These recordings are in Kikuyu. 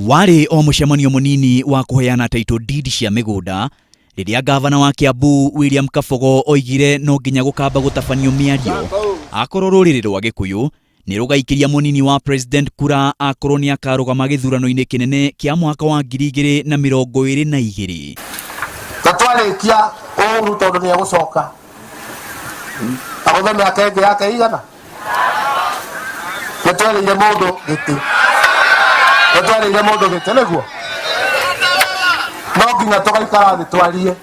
Warĩ o mũcemanio mũnini wa kũheana title deed cia mĩgũnda rĩrĩa ngavana wa Kiambu William Kabogo oigire no nginya gũkamba gũtabanio mĩario akorwo rũrĩrĩ rwa Gĩkũyũ nĩ rũgaikĩria mũnini wa president kura akorwo nĩ akarũgama gĩthurano-inĩ kĩnene kĩa mwaka wa 2022. Na twarĩkia ũru tondũ nĩ egũcoka agũthe mĩaka ĩngĩ yake igana, nĩ twerĩire mũndũ gĩtĩ, nĩ twerĩire mũndũ gĩtĩ, nĩguo no nginya tũgaikara thĩ twarie.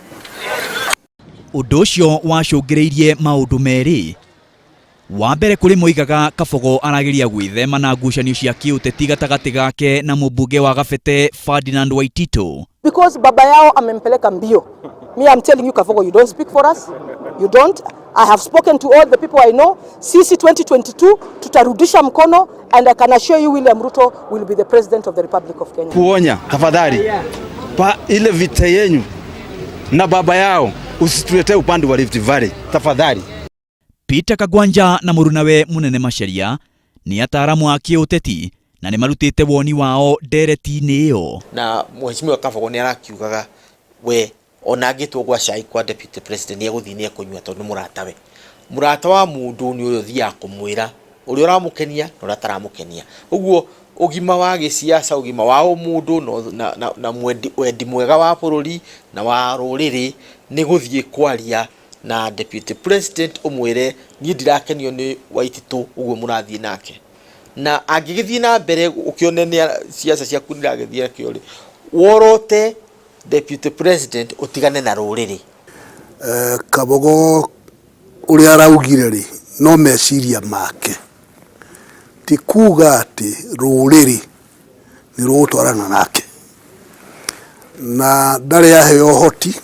Ũndũ ũcio wacũngĩrĩirie maũndũ merĩ. Wa mbere kũrĩ moigaga Kabogo arageria gwĩthema na ngucanio cia kĩũteti gatagatĩ gake na mũmbunge wa Gabete Ferdinand Waititu. Because baba yao amempeleka mbio. Me, I'm telling you, Kabogo, you don't speak for us. You don't. I have spoken to all the people I know. Sisi 2022 tutarudisha mkono and I can assure you William Ruto will be the president of the Republic of Kenya. Kuonya tafadhali, pa ile vita yenyu na baba yao usituletee upande wa Rift Valley tafadhali. Peter Kagwanja na mũrunawe Mũnene Macharia nĩ ataaramu a kĩũteti na nĩ marutĩte woni wao ndereti-inĩ ĩyo. Na Mheshimiwa Kabogo nĩ arakiugaga we ona angĩtwo gwa cai kwa deputy president nĩ egũthiĩ, nĩ ekũnyua tondũ nĩ mũratawe. Mũrata wa mũndũ nĩ ũrĩa ũthiaga kũmwĩra ũrĩa ũramũkenia na ũrĩa ataramũkenia. Ũguo ũgima wa gĩsiasa, ũgima wa ũmũndũ na wendi mwega wa bũrũri na wa rũrĩrĩ nĩ gũthiĩ kwaria na deputy president ũmwĩre niĩ ndirakenio nĩ Waititu ũguo mũrathiĩ nake, na angĩgĩthiĩ na mbere ũkĩone nĩ siasa ciaku nĩragĩthiĩ nakĩo rĩ, worote deputy president ũtigane na rũrĩrĩ. Kabogo ũrĩa araugire rĩ, no meciria make, ti kuga atĩ rũrĩrĩ nĩ rũgũtwarana nake, na ndarĩ aheo ũhoti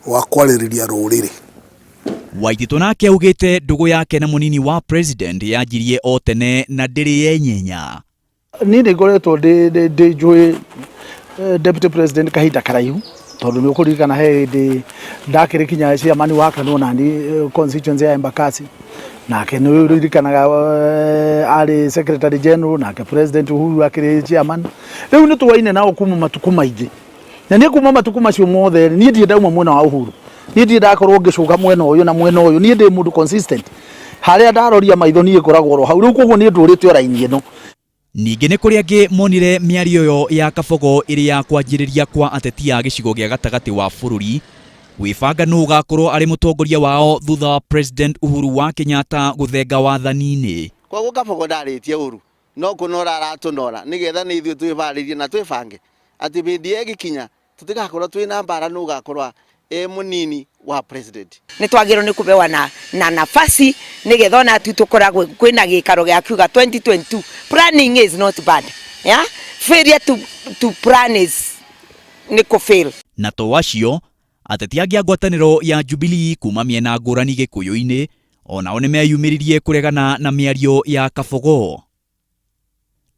wa kwarĩrĩria rũrĩrĩ. Waititu nake augĩte ndũgũ yake na mũnini wa president yanjirie o tene na ndĩrĩ yenyenya. Niĩ nĩ ngoretwo ndĩ njũĩ deputy president kahinda karaihu, tondũ nĩ ũkũririkana he hĩndĩ ndakĩrĩ kinya chairman wa KANU nani constituency ya Embakasi, nake nĩ ũririkanaga arĩ secretary general, nake President Uhuru akĩrĩ chairman. Rĩu nĩ twaine nao kuma matukũ maingĩ, na niĩ kuma matukũ macio mothe niĩ ndirĩ ndauma mwena wa Uhuru, niĩ ndirĩ ndakorwo ngĩcũga mwena ũyũ na mwena ũyũ. Niĩ ndĩ mũndũ consistent, harĩa ndaroria maitho niĩ ngoragwo oro hau. Rĩu koguo niĩ ndũrĩte o raini ĩno. Ningĩ nĩ kũrĩ angĩ monire mĩario ĩyo ya Kabogo ĩrĩ ya kwanjĩrĩria kwa ateti a gĩcigo gĩa gatagatĩ wa bũrũri gwĩbanga nũ ũgakorwo arĩ mũtongoria wao thutha wa President Uhuru wa Kenyatta gũthenga wathani-inĩ. Koguo Kabogo ndarĩtie ũru, no kũnora aratũnora nĩgetha nĩ ithuĩ twĩbarĩrie na twĩbange atĩ hĩndĩ ĩgĩkinya tũtigakorwo twĩna mbara nũ ũgakorwo e mũnini wa president. Nĩ twagĩrĩirwo nĩ kũbewa na nafasi nĩgetha ona tu tũkoragwo kwĩna gĩikaro gĩa kiuga 2022. Planning is not bad, yeah? Failure to plan is nĩ kũ fail. Na to acio, ateti angĩ a ngwatanĩro ya Jubilee kuma mĩena ngũrani Gĩkũyũ-inĩ onao nĩ meyumĩririe kũregana na mĩario ya Kabogo.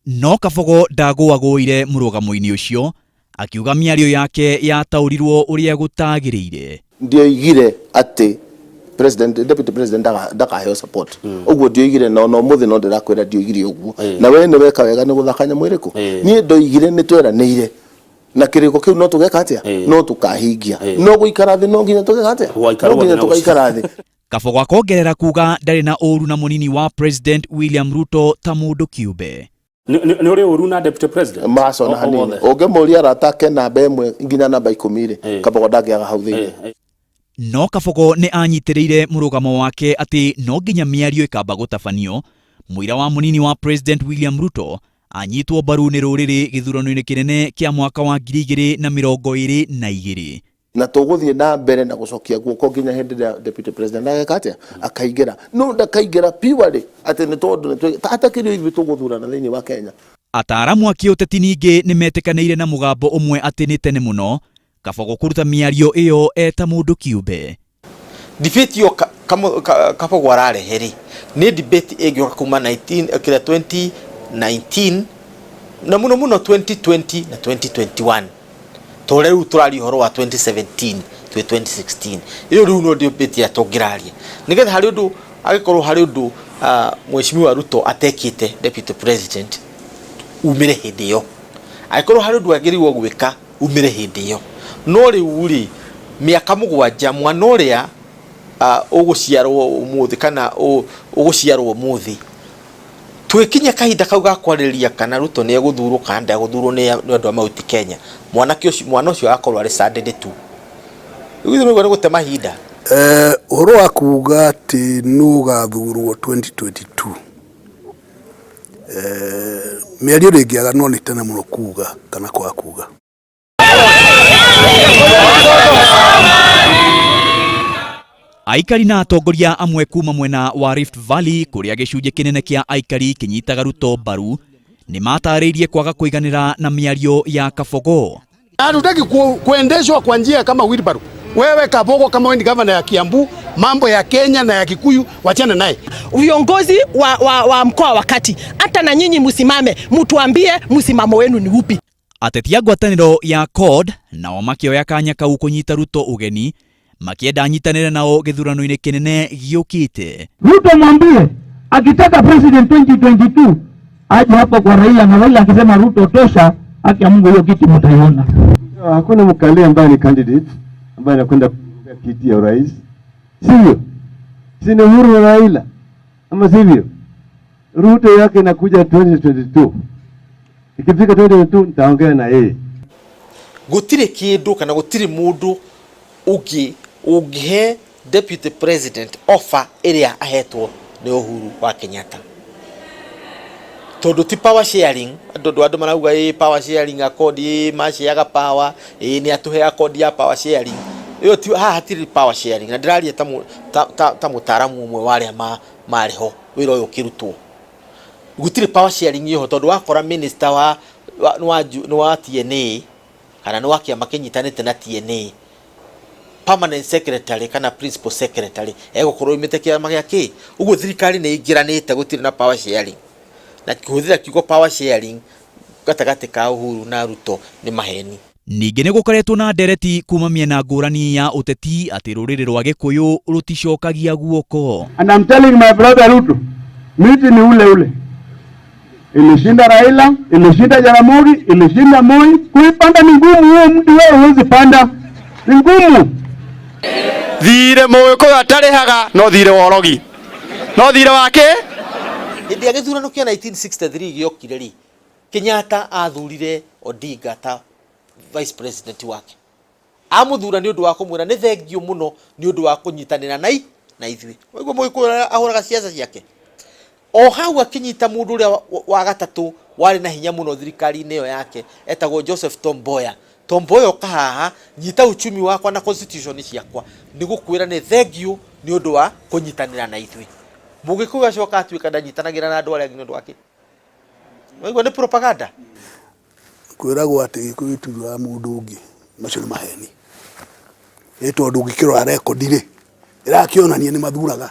No Kabogo ndagũagũire mũrũgamo-inĩ ũcio, akiuga mĩario yake yataũrirwo ũrĩa gũtagĩrĩire. Ndioigire atĩ president, deputy president ndakaheo support ũguo, ndioigire, no no mũthĩ no ndĩrakwĩra ndioigire ũguo, na we nĩ weka wega nĩ gũthaka nyamũ ĩrĩkũ. Niĩ ndoigire nĩ tweranĩire na kĩrĩko kĩu no tũgeka atĩa, no tũkahingia, no gũikara thĩ no nginya tũgeka atĩa, no nginya tũgaikara thĩ. Kabogo akongerera kuga ndarĩ na ũru na mũnini wa President William Ruto ta mũndũ kĩũmbe. Nĩ ũrĩ ũru na deputy president? Maco na hanini. Ũngĩmũria arata ake namba 1 nginya namba 10 rĩ, Kabogo ndangĩaga hau thĩinĩ. No Kabogo nĩ anyitĩrĩire mũrũgamo wake atĩ no nginya mĩario ĩkamba gũtabanio mũira wa mũnini wa President William Ruto anyitwo mbaru nĩ rũrĩrĩ gĩthurano-inĩ kĩnene kĩa mwaka wa 2022. Na tũgũthiĩ na mbere na gũcokia guoko nginya hĩndĩ ĩrĩa deputy president ageka atĩa, akaingĩra, no ndakaingĩra purely atĩ nĩ tondũ nĩ atakĩrĩ ithuĩ tũgũthurana thĩinĩ wa Kenya. Ataaramu a kĩũteti ningĩ nĩ metĩkanĩire na mũgambo ũmwe atĩ nĩ tene mũno Kabogo kũruta mĩario ĩyo eta mũndũ kĩũmbe. Debate ĩyo Kabogo ararehe rĩ, nĩ debate ĩngĩũka kuma 19 kĩrĩa 2019 na mũno mũno 2020 na 2021, tũrĩa rĩu tũraria ũhoro wa 2017 twĩ 2016, ĩyo rĩu no debate ĩrĩa tũngĩraria nĩgetha harĩ ũndũ angĩkorwo harĩ ũndũ Mheshimiwa Ruto atekĩte deputy president umĩre hĩndĩ ĩyo. Angĩkorwo harĩ ũndũ agĩrĩirwo gwĩka umĩre hĩndĩ ĩyo. No rĩu rĩ, mĩaka 7 mwana ũrĩa ũgũciarwo ũmũthĩ kana ũgũciarwo ũmũthĩ, twĩkinyia kahinda kau ga kwarĩrĩria kana Ruto nĩ egũthurwo kana ndegũthurwo nĩ andũ a Mount Kenya, mwanake ũcio, mwana ũcio agakorwo arĩ sanded tu. Rĩu githĩ nĩũraigua nĩ gũte mahinda? Ũhoro wa kuga atĩ nũ ũgathurwo 2022, mĩario ndĩngĩaga no nĩ tene mũno kuga kana kwaga kuga. Aikari na atongoria amwe kuma mwena wa Rift Valley kũrĩa gĩcunjĩ kĩnene kĩa aikari kĩnyitaga Ruto mbaru nĩ matarĩirie kwaga kũiganĩra na mĩario ya Kabogo. Hatutaki kuendeshwa kwa njia kama wheelbarrow. Wewe Kabogo kama wewe ni governor ya Kiambu, mambo ya Kenya na ya Kikuyu wachana naye. Viongozi wa mkoa wa kati, hata na nyinyi msimame, mtuambie msimamo wenu ni upi. Ateti a ngwatanĩro ya CORD nao makĩoya kanya kau kũnyita Ruto ũgeni makĩenda anyitanĩre nao gĩthurano-inĩ kĩnene gĩũkĩte. Ruto mwambie akitaka president 2022 aje hapo kwa Raila, na Raila akisema Ruto tosha, haki ya Mungu hiyo kiti mtaiona. Hakuna mkali ambaye ni candidate ambaye anakwenda kugombea kiti ya urais, sivyo? Si ni Uhuru na Raila, ama sivyo? Ruto yake inakuja 2022. Ikifika 2022 nitaongea na yeye. Gutire kindu kana gutire mundu ungi ungihe deputy president offer iria ahetwo ni Uhuru wa Kenyatta. Tondu ti power sharing, andu marauga ĩ power sharing accord, ĩ maciaga power, ĩ ni atuhe accord ya power sharing. Iyo ti haha hatiri power sharing, na ndiraria ta mutaaramu umwe wa aria marĩ ho wĩra ũyũ ũkĩrutwo. Gũtirĩ power sharing ĩho tondu wakora minister wa TNA kana nĩ wa kĩama kĩnyitanĩte na TNA, permanent secretary kana principal secretary egũkorwo oimĩte kĩama gĩa kĩ. Ũguo thirikari nĩ ĩingĩranĩte, gũtirĩ na power sharing. Na kũhũthĩra kiugo power sharing gatagatĩ ka Uhuru na Ruto nĩ maheni. Ningĩ nĩ gũkoretwo na ndereti kuma mĩena ngũrani ya ũteti atĩ rũrĩrĩ rwa Gĩkũyũ rũticokagia guoko. And I'm telling my brother Ruto, miti ni ule ule. Ilishinda Raila, ilishinda Jaramogi, ilishinda Moi. Kuipanda ni ngumu, huo mti wewe huwezi panda. Ni ngumu. Thire Mũgĩkũyũ atarĩhaga no thire wa ũrogi. No thire wake. Hĩndĩ ya gĩthurano kĩa 1963 gĩokire rĩ, Kenyatta athurire Odinga ta vice president wake. Amuthura nĩ ũndũ wa kũmwĩra nĩ thengio mũno nĩ ũndũ wa kũnyitanĩra na ithuĩ. Waigua Mũgĩkũyũ ahũraga ciaca ciake. O hau akĩnyita mũndũ ũrĩa wa gatatũ warĩ na hinya mũno thirikari-inĩ ĩyo yake, etagwo Joseph Tom Mboya. Tom Mboya ũka haha, nyita uchumi wakwa na constitution ciakwa, nĩ gũkwĩra nĩ thengio nĩ ũndũ wa kũnyitanĩra na ithuĩ. Mũgĩkũyũ acoka atuĩka ndanyitanagĩra na andũ arĩa angĩ nĩ ũndũ wa kĩ? Waigua nĩ propaganda? Kwĩragwo atĩ Gĩkũyũ gĩtiraga mũndũ ũngĩ, macio nĩ maheni. Ĩ tondũ ũngĩkĩrora rekondi rĩ, ĩrakĩonania nĩ mathuraga.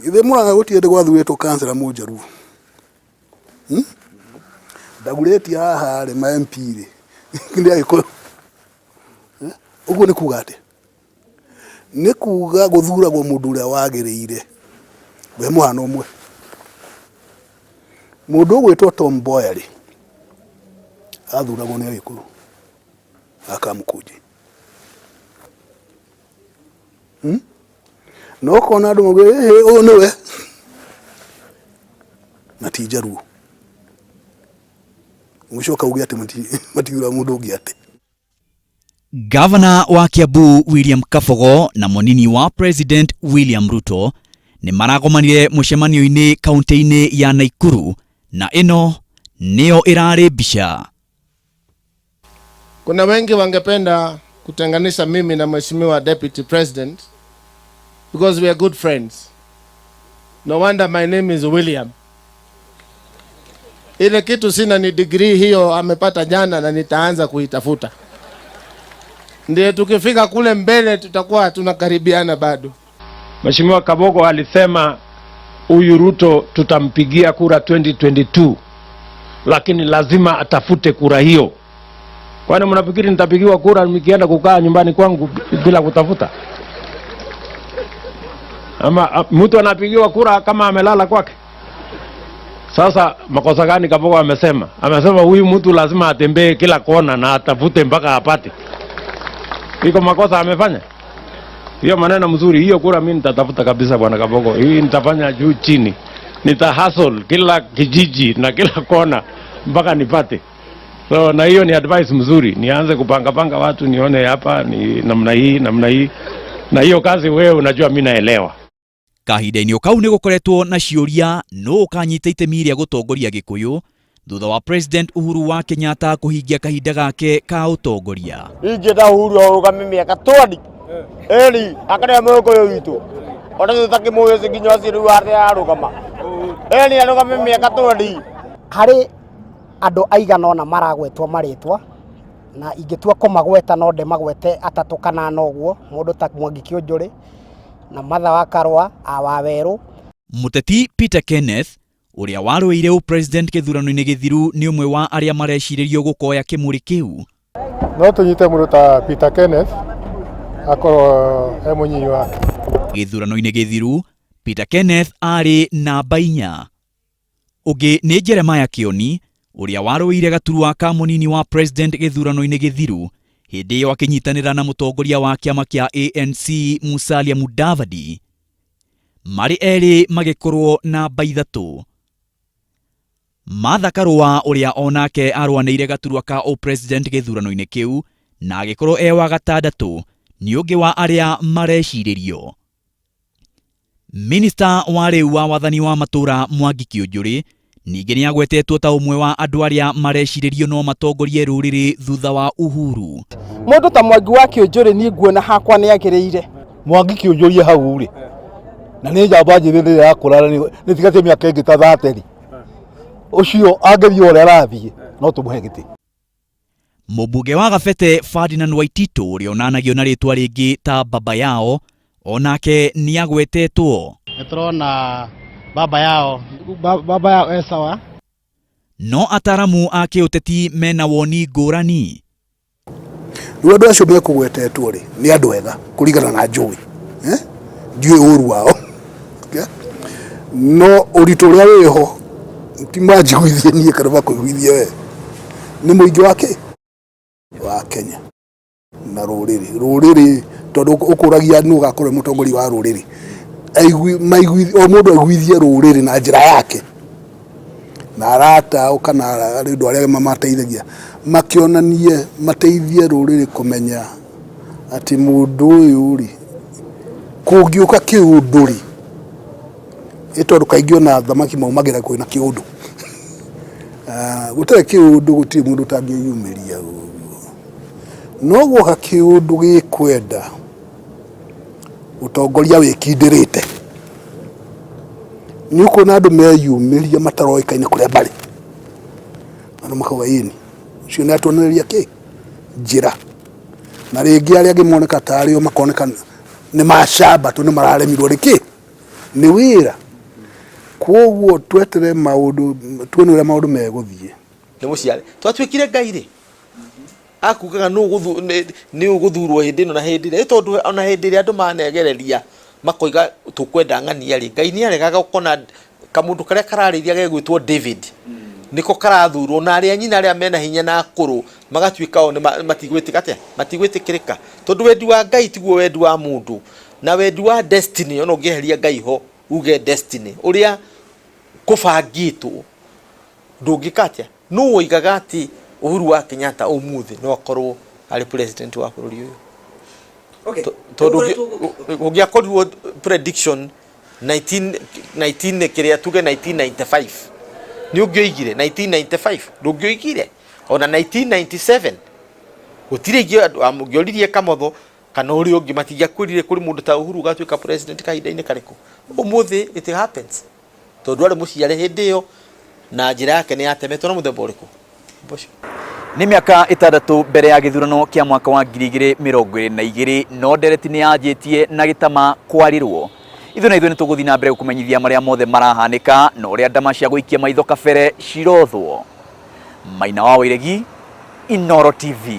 Githĩ Mũrang'a gũtirĩ hĩndĩ gwathurĩtwo kansela Mũnjaruo? Ndagurĩtie haha rĩ, ma MP rĩ, nĩ Agĩkũyũ. Ũguo nĩ kuga atĩa? Nĩ kuga gũthuragwo mũndũ ũrĩa wagĩrĩire. We mũhano ũmwe. Mũndũ ũgwĩtwo Tom Mboya rĩ, athuragwo nĩ Agĩkũyũ a Kamũkũnji. Na ũkona andũ mauge, ĩhĩ, ũyũ nĩwe. Na ti Njaruo. Ũgĩcoka uge atĩ matithuraga mũndũ ũngĩ atĩ. Gavana wa Kiambu William Kabogo na mũnini wa President William Ruto nĩ maragomanire mũcemanio-inĩ kaunti-inĩ ya Nakuru, na ĩno nĩyo ĩrarĩ mbica. Kuna wengi wangependa kutenganisha mimi na Mheshimiwa Deputy President because we are good friends. No wonder my name is William. Ile kitu sina ni degree hiyo amepata jana na nitaanza kuitafuta. Ndiye tukifika kule mbele tutakuwa tunakaribiana bado. Mheshimiwa Kabogo alisema huyu Ruto tutampigia kura 2022, lakini lazima atafute kura hiyo. Kwani mnafikiri nitapigiwa kura nikienda kukaa nyumbani kwangu bila kutafuta? Ama mtu anapigiwa kura kama amelala kwake? Sasa makosa gani Kabogo amesema? Amesema huyu mtu lazima atembee kila kona na atafute mpaka apate. Iko makosa amefanya? Hiyo maneno mzuri, hiyo kura mimi nitatafuta kabisa bwana Kabogo. Hii nitafanya juu chini. Nita hustle kila kijiji na kila kona mpaka nipate. So na hiyo ni advice mzuri, nianze kupanga panga watu nione hapa ni namna hii namna hii, na hiyo kazi wewe unajua mimi naelewa. Kahinda-inĩ o kau nĩ gũkoretwo na ciũria nũ ũkanyita itemi rĩa gũtongoria Gĩkũyũ thutha wa President Uhuru wa Kenyatta kũhingia kahinda gake ka ũtongoria. Ingĩenda Uhuru arũgame mĩaka twendi ĩri akarĩa mũgĩkũyũ witũ ona tũtakĩmũĩ nginya ũcio rĩu atĩ ararũgama ĩni arũgame mĩaka twendi. Harĩ andũ aigana ũna maragwetwo marĩtwa na ingĩtua kũmagweta no ndĩmagwete atatũ kana ana ũguo, mũndũ ta Mwangi Kĩũnjũrĩ na Martha wa Karũa, a Wawerũ. Mũteti Peter Kenneth ũrĩa warũĩire ũ-president gĩthurano-inĩ gĩthiru nĩ ũmwe wa arĩa marecirĩrio gũkoya kĩmũrĩ kĩu. No tũnyite mũndũ ta Peter Kenneth akorwo e mũnyinyi wake. Gĩthurano-inĩ gĩthiru, Peter Kenneth arĩ namba inya. Ũngĩ nĩ Jeremiah Kĩoni ũrĩa warũĩire gaturwa ka mũnini wa president gĩthurano-inĩ gĩthiru hĩndĩ ĩyo akĩnyitanĩra na mũtongoria wa kĩama kĩa ANC Musalia Mudavadi. Marĩ erĩ magĩkorwo namba ithatũ. Martha Karũa ũrĩa onake arũanĩire gaturwa ka ũ-president gĩthurano-inĩ kĩu na agĩkorwo e wa gatandatũ nĩ ũngĩ wa arĩa marecirĩrio. Minista wa rĩu wa wathani wa matũũra Mwangi Kĩũnjũrĩ ningĩ nĩ agwetetwo ta ũmwe wa andũ arĩa marecirĩrio no matongorie rũrĩrĩ thutha wa Uhuru. Mũndũ ta Mwangi wa Kĩũnjũrĩ niĩ nguona hakwa nĩ agĩrĩire. Mwangi Kĩũnjũri hau rĩ, na nĩ njamba njĩthĩ rĩrĩa yakũra nĩ tigatie mĩaka ĩngĩ ta 30 ũcio angĩthiĩ ũrĩa arathiĩ no tũmũhe gĩtĩ. Mũmbunge wa Gabete Ferdinand Waititu ũrĩa onanagio na rĩtwa rĩngĩ ta Baba Yao onake nĩ agwetetwo. Nĩ tũrona Baba Yao. Baba Yao e sawa. No ataramu a kĩũteti mena woni ngũrani. Rĩu andũ acio mekũgwetetwo rĩ nĩ andũ ega kũringana na njũĩ, ndiũĩ ũru wao, no ũritũ ũrĩa wĩho ti manjiguithie niĩ kana makũiguithie we, nĩ mũingĩ wa kĩ wa Kenya na rũrĩrĩ rũrĩrĩ tondũ ũkũragia nũ ũgakorwo mũtongoria wa rũrĩrĩ, o mũndũ aiguithie rũrĩrĩ na njĩra yake na arata ao kana andũ arĩa mamateithagia makĩonanie mateithie rũrĩrĩ kũmenya atĩ mũndũ ũyũ rĩ kũngĩũka kĩũndũ rĩ, ĩ tondũ kaingĩ ona thamaki maumagĩra kwĩna kĩũndũ, gũtarĩ kĩũndũ gũtirĩ mũndũ ũtangĩyumĩria ũguo, no guoka kĩũndũ gĩkwenda ũtongoria wĩkindĩrĩte nĩ ũkuona andũ meyumĩria mataroĩkaine kũrĩa marĩ, andũ makauga ĩni ũcio nĩ atuonereria kĩ njĩra, na rĩngĩ arĩa angĩ moneka tarĩ o makoneka nĩ macamba tu nĩ mararemirwo nĩ kĩ nĩ wĩra, koguo twetere maũndũ tuone ũrĩa maũndũ megũthiĩ. Nĩ mũciare twatuĩkire Ngai rĩ akugaga nĩ ũgũthurwo hĩndĩ ĩno na hĩndĩ ĩrĩa, tondũ ona hĩndĩ ĩrĩa andũ manegereria makoiga tũkwenda ng'ania rĩ, Ngai nĩ aregaga ũkona kamũndũ karĩa kararĩithia gegwĩtwo David nĩko karathurwo, na arĩa nyina arĩa mena hinya na akũrũ magatuĩka o matigwĩtĩka atĩa, matigwĩtĩkĩrĩka, tondũ wendi wa Ngai tiguo wendi wa mũndũ, na wendi wa destiny, ona ũngĩeheria Ngai ho uge destiny ũrĩa kũbangĩtwo ndũngĩka atĩa. Nũ woigaga atĩ Uhuru wa Kenyatta ũmũthĩ no akorwo arĩ president wa bũrũri ũyũ? Tondũ ũngĩakorirwo prediction 19 kĩrĩa tuge 1995 nĩ ũngĩoigire 1995 ndũngĩoigire ona 1997 gũtirĩ ingĩ ũngĩoririe Kamotho kana ũrĩa ũngĩ matingĩakwĩrire kũrĩ mũndũ ta Uhuru ũgatuĩka president kahinda-inĩ karĩkũ. Ũmũthĩ it happens tondũ arĩ mũciare hĩndĩ ĩyo na njĩra yake nĩ yatemetwo na mũthemba ũrĩkũ. Nĩ mĩaka ĩtandatũ mbere ya gĩthurano kĩa mwaka wa 2022 no ndereti nĩ yanjĩtie na gĩtama kwarĩrwo. Ithuĩ na ithuĩ nĩ tũgũthiĩ na mbere gũkũmenyithia marĩa mothe marahanĩka na ũrĩa ndama cia gũikia maitho kabere cirothwo. Maina wa Wairegi, Inooro TV.